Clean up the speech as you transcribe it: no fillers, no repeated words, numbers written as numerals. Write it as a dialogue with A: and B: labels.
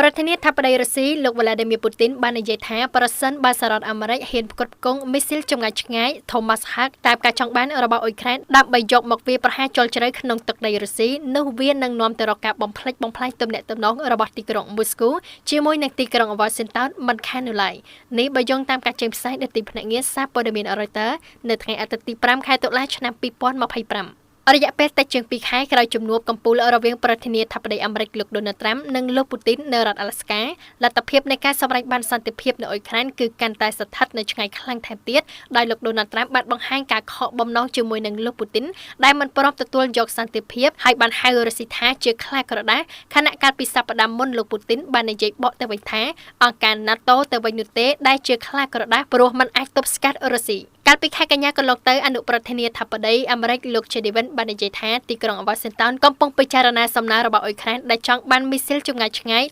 A: ប្រធានាធិបតីរុស្ស៊ីលោកវ្លាឌីមៀពូទីនបាននិយាយថាប្រសិនបើសហរដ្ឋអាមេរិកហ៊ានផ្គត់ផ្គង់មីស៊ីលចម្ងាយឆ្ងាយ Tomahawk តាមការចង់បានរបស់អ៊ុយក្រែនដើម្បីយកមកវាយប្រហារជល់ជ្រៅក្នុងទឹកដីរុស្ស៊ីនោះវានឹងនាំទៅរកការបំផ្លិចបំផ្លាញទំនាក់ទំនងរបស់ទីក្រុងមូស្គូជាមួយនឹងទីក្រុងវ៉ាស៊ីនតោនមិនខាននោះឡើយនេះបើយោងតាមការចេញផ្សាយដោយទីភ្នាក់ងារសារព័ត៌មាន Reuters នៅថ្ងៃអាទិត្យទី5ខែតុលាឆ្នាំ2025រយៈពេលតិចជាង2ខែក្រោយជំនួបកំពូលរវាងប្រធានាធិបតីអាមេរិកលោកដូណាល់ត្រាំនិងលោកពូទីននៅរដ្ឋអាឡាស្កាលទ្ធភាពនៃការសម្រេចបានសន្តិភាពនៅអ៊ុយក្រែនគឺកាន់តែស្ថិតនៅឆ្ងាយខ្លាំងថែមទៀតដោយលោកដូណាល់ត្រាំបានបង្ហាញការខកបំណងជាមួយនឹងលោកពូទីនដែលមិនព្រមទទួលយកសន្តិភាពហើយបានហៅរុស្ស៊ីថាជាខ្លាក្រដាសខណៈកាលពីសប្តាហ៍មុនលោកពូទីនបាននិយាយបកទៅវិញថាអង្គការ NATO ទៅវិញនោះទេដែលជាខ្លាក្រដាសព្រោះមិនអាចទប់ស្កាត់រុស្ស៊ីកាលពីខែកញ្ញាកន្លងទៅអនុប្រធានាធិបតីអាមេរិកលោក J.D. Vance បាននិយាយថាទីក្រុងវ៉ាស៊ីនតោនកំពុងពិចារណាសំណើរបស់អ៊ុយក្រែនដែលចង់បានមីស៊ីលចម្ងាយឆ្ងាយ